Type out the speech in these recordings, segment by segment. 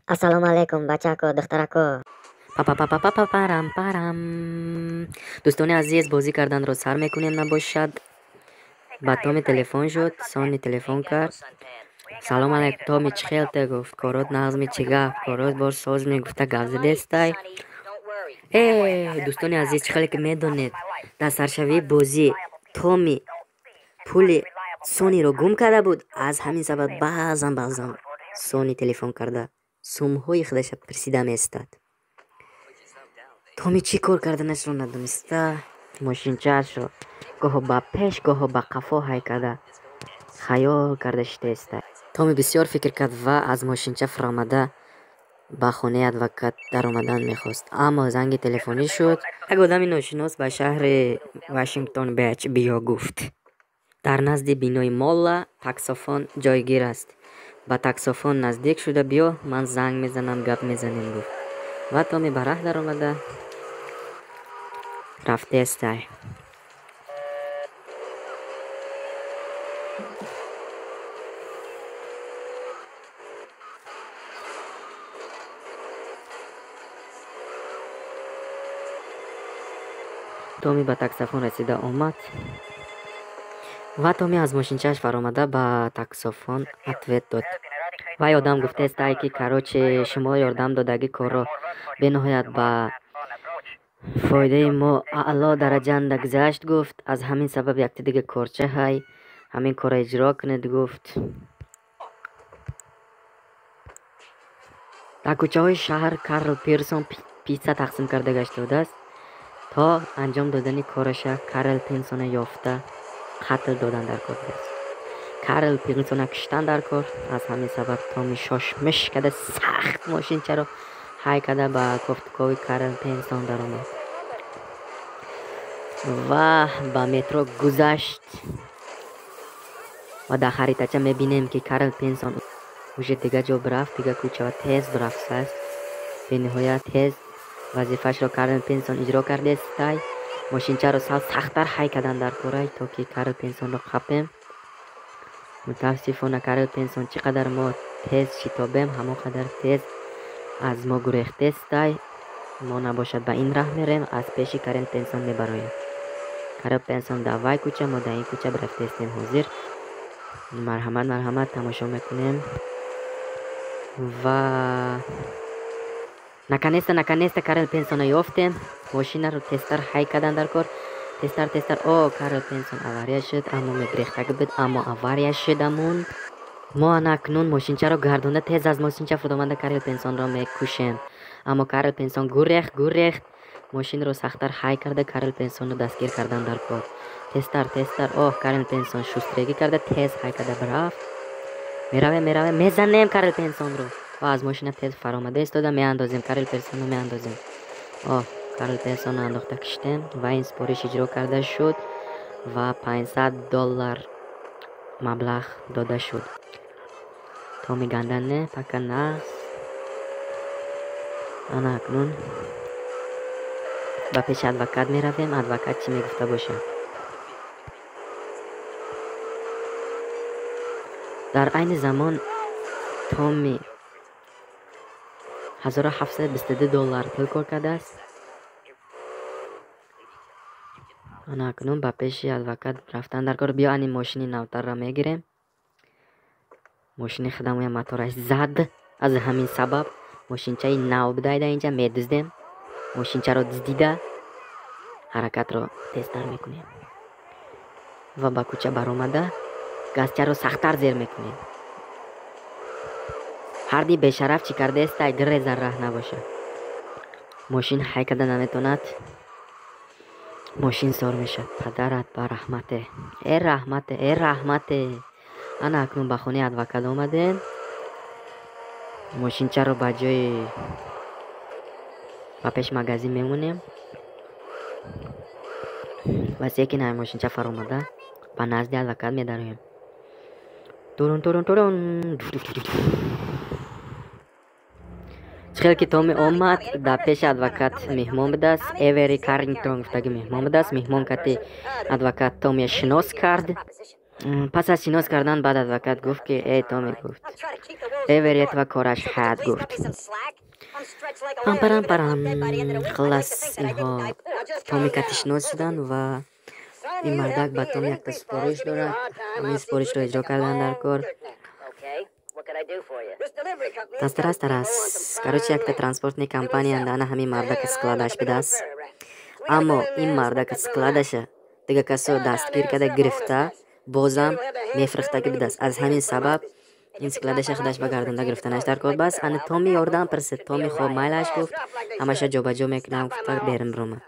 Ассалому алайкум, бачако, духтарако. Па-па-па-па-па-парам парам. Дӯстони азиз, бозӣ карданро сар мекунем набошад. Ба Томи телефон шуд, Сони телефон кард. Салом алайкум, Томи, чӣ хел те гуфт. Корот нағзми, чӣ гап? Корот бор созми гуфта гап задестай. Э, дӯстони азиз, чӣ хеле ки медонед, дар саршавии бозӣ Томи пули Сониро гум карда буд. Аз ҳамин сабаб баъзан баъзан Сони телефон карда сумҳои худаша пурсида меистад. Томи чӣ кор карданашро надониста, мошинчаашро гоҳо ба пеш, гоҳо ба қафо ҳай карда хаёл карда шитаиста. Томи бисёр фикр кард ва аз мошинча фаромада ба хонаи адвокат даромадан мехост, аммо занги телефонӣ шуд. Як одами ношинос ба шаҳри Вашингтон Беч биё гуфт. Дар назди бинои Молла таксофон ҷойгир аст. Ба таксофон наздик шуда биё, ман занг мезанам, гап мезанем гуфт. Ва Томи ба раҳ даромада рафтестай. Томи ба таксофон расида омад ва Томи аз мошинчааш фаромада ба таксофон ответ дод. Вай одам гуфтаестай, ки короче, шумо ёрдам додагӣ корро бениҳоят ба фоидаи мо аъло дараҷанда гузашт гуфт. Аз ҳамин сабаб якти дига корча ҳай, ҳамин корро иҷро кунед гуфт. Дар кӯчаҳои шаҳр Карл Пирсон питса тақсим карда гашта будааст. То анҷом додани кораша Карл Пирсона ёфта қатл додан дар кор будааст. Карл Пирсона киштан дар кор. Аз ҳамин сабаб Томи шошмиш карда сахт мошинчаро ҳай карда ба кофтукови Карл Пирсон даромад ва ба метро гузашт. Ва дар харитача мебинем, ки Карл Пирсон уже дига ҷо бирафт, дига кӯча ва тез бирафтааст. Бениҳоят тез вазифаашро Карл Пирсон иҷро кардестай. Мошинчаро сал сахттар ҳай кардан дар корай, то ки Карл Пирсонро қапем. Мутаассифона, Карл Пирсон чӣ қадар мо тез шитобем, ҳамон қадар тез аз мо гурехтестай. Мо набошад ба ин раҳ мерем, аз пеши Карл Пирсон мебароем. Карл Пирсон дар вай кӯча, мо дар ин кӯча бирафтестем ҳозир. Марҳамат, марҳамат, тамошо мекунем. Ва наконец-то, наконец-то Карл Пирсона ёфтем. Мошинаро тезтар ҳай кардан дар кор. Тезтар, тезтар. О, Карл Пирсон авария шуд, аммо мегирехтаг буд, аммо авария шудамон. Мо ана акнун мошинчаро гардонда тез аз мошинча фурӯмада Карл Пирсонро мекушем. Аммо Карл Пирсон гурехт, гурехт. Мошинро сахттар ҳай карда Карл Пирсонро дастгир кардан дар кор. Тезтар, тезтар. Оҳ, Карл Пирсон шустрегӣ карда тез ҳай карда бирафт. Меравем, меравем, мезанем Карл Пирсонро. Ва аз мошина тез фаромада истода меандозем, Карл Пирсонро меандозем. Оҳ, Карл Пирсонро андохта киштем ва ин супориш иҷро карда шуд ва $500 маблағ дода шуд. Томи гандане пака нағз. Ана акнун ба пеши адвокат меравем. Адвокат чӣ мегуфта бошад? Дар айни замон Томи $1722 пул кор кардааст. Ана акнун ба пеши адвокат рафтан дар кор. Биё, ани мошини навтарро мегирем. Мошини худамоя мотораш зад. Аз ҳамин сабаб мошинчаи нав будайда инҷа медуздем. Мошинчаро дуздида ҳаракатро тезтар мекунем ва ба кӯча баромада газчаро сахттар зер мекунем. Ҳарди бешараф чӣ кардаестай, гирезар раҳ набошад. Мошин ҳай карда наметонад. Мошин сор мешавад. Падарат ба раҳмате, э раҳмате, э раҳмате. Ана акнун ба хонаи адвокат омадем. Мошинчаро ба ҷои ба пеш магазин мемонем ва секин ҳай мошинча фаромада ба назди адвокат медароем. Турун, турун, турун. Чӣ хел ки Томи омад, дар пеши адвокат меҳмон будааст. Эвери Каррингтон гуфтаги меҳмон будааст. Меҳмон кати адвокат Томия шинос кард. Пас аз шинос кардан баъд адвокат гуфт, ки э, Томи, гуфт, Эверет ва кораш ҳаят, гуфт. Пам парам парам. Хуллас, инҳо Томи кати шинос шуданд ва ин мардак ба Томи якта супориш дорад. Ҳамин супоришро иҷро кардан дар кор. Тастарас тарас. Короче, якта транспортный компания ана ҳамин мардака складаш бидааст, аммо ин мардака складаша дига касо дастгир карда гирифта, бозам мефирихтагӣ будааст. Аз ҳамин сабаб ин складаша худаш ба гардонда гирифтанаш дар кор баст. Ана Томи ёрдам пирсид. Томи хоб, майлаш, гуфт, ҳамаша ҷобаҷо мекунам, гуфта берун биромад.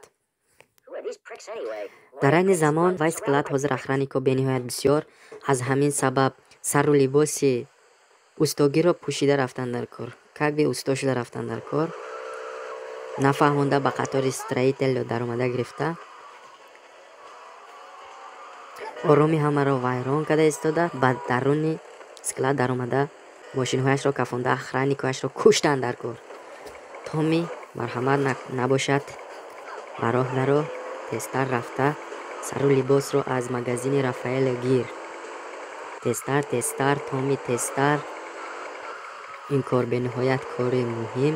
Дар айни замон вай склад ҳозир охраннико бениҳоят бисёр. Аз ҳамин сабаб сару либоси устогиро пӯшида рафтан дар кор, как бы усто шуда рафтан дар кор. Нафаҳмонда ба қатори строителро даромада гирифта, ороми ҳамаро вайрон карда истода, ба даруни склад даромада, мошинҳояшро кафонда, охранникояшро куштанд дар кор. Томи, марҳамат, набошад, ба роҳ даро, тезтар рафта сару либосро аз магазини Рафаэле гир. Тезтар, тезтар, Томи, тезтар. Ин кор бениҳоят кори муҳим.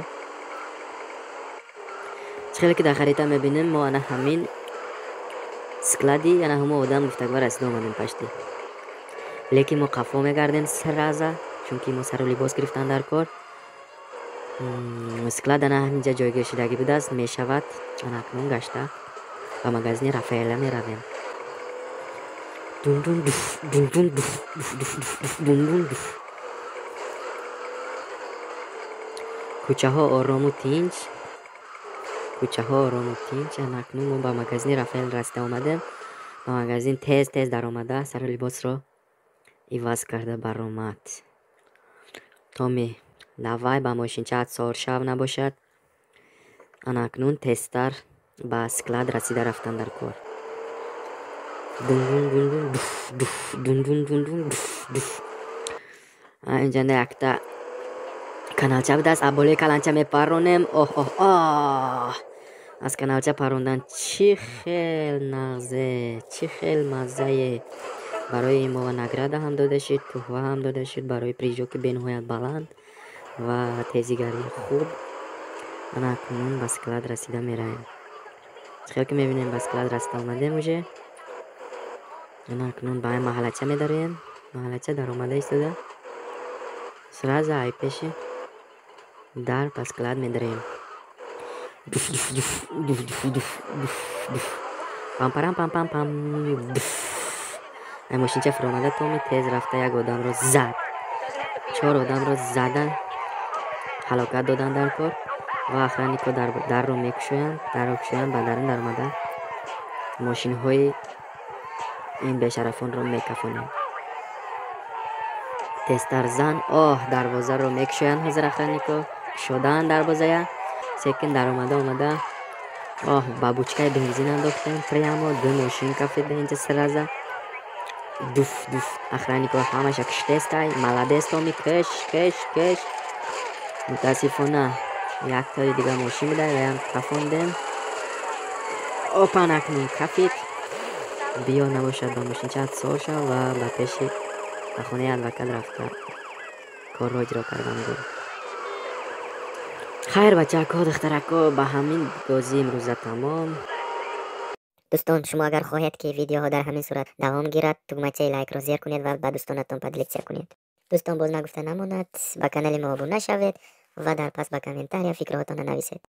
Чӣ хеле ки дар харита мебинем, мо ана ҳамин склади ана ҳамо одам гуфтагва расида омадем пашти, лекин мо қафо мегардем сразу, чунки мо сару либос гирифтан дар кор. Склад ана ҳаминҷа ҷойгир шудагӣ будааст, мешавад. Ана акнун гашта ба магазини Рафаэла меравем. Дун-дун дуф, дун-дун дуф, дуф дуф дуф дуф, дун-дун дуф. Кӯчаҳо орому тинч, кӯчаҳо орому тинч. Ана акнун мо ба магазини Рафаэл расида омадем. Ба магазин тез тез даромада, сару либосро иваз карда баромад. Томи, давай ба мошинчаат соршав набошад. Ана акнун тезтар ба склад расида рафтан дар кор. Дун-дун дун-дун дуф дуф, дун-дун дун-дун дуф дуф. Инҷа якта каналча будааст, аз болои каланча мепарронем. Оҳ, оҳ, оҳ, аз каналча паррондан чӣ хел нағзе, чӣ хел маззае. Барои мо награда ҳам дода шуд, туҳфа ҳам дода шуд барои прыжоки бениҳоят баланд ва тезигарии хуб. Ана акнун ба склад расида меравем. Хел ки мебинем, ба склад расида омадем уже. Ана акнун ба маҳаллача медароем. Маҳаллача даромада истода, сразу ай пеши дар ба склад медароем. Дуф дуф дуф дуф дуф дуф дуф дуф, пам парам пам пам пам дуф. Ай мошинча фуромада, Томи тез рафта як одамро зад. Чор одамро задан, ҳалокат додан дар кор ва охраннико дарро мекушоянд. Дарро кушоянд, ба дарун даромада мошинҳои ин бешарафонро мекафонем. Тезтар зан. Оҳ, дарвозаро мекушоянд ҳозир охраннико. Кушодаанд дарвозая, секин даромада омада, оҳ, ба бучкаи бензин андохтем. Прямо ду мошин кафида инҷа сразу. Дуф дуф, охраннико ҳамаша киштестай. Молодец, Томи, киш, киш, киш. Мутаассифона, яктои дига мошин буда, ваям кафондем. Опан, акнун кафид. Биё, набошад, ба мошинчаат сор шав ва ба пеши ба хонаи адвокат рафта корро иҷро кардан гӯ. Хайр, бачако, духтарако, ба ҳамин бозии имрӯза тамом. Дӯстон, шумо агар хоҳед, ки видеоҳо дар ҳамин сурат давом гирад, тугмачаи лайкро зер кунед ва ба дӯстонатон поделиться кунед. Дӯстон, боз нагуфта намонад, ба канали мо обуна шавед ва дар пас ба комментария фикрҳотонро нависед.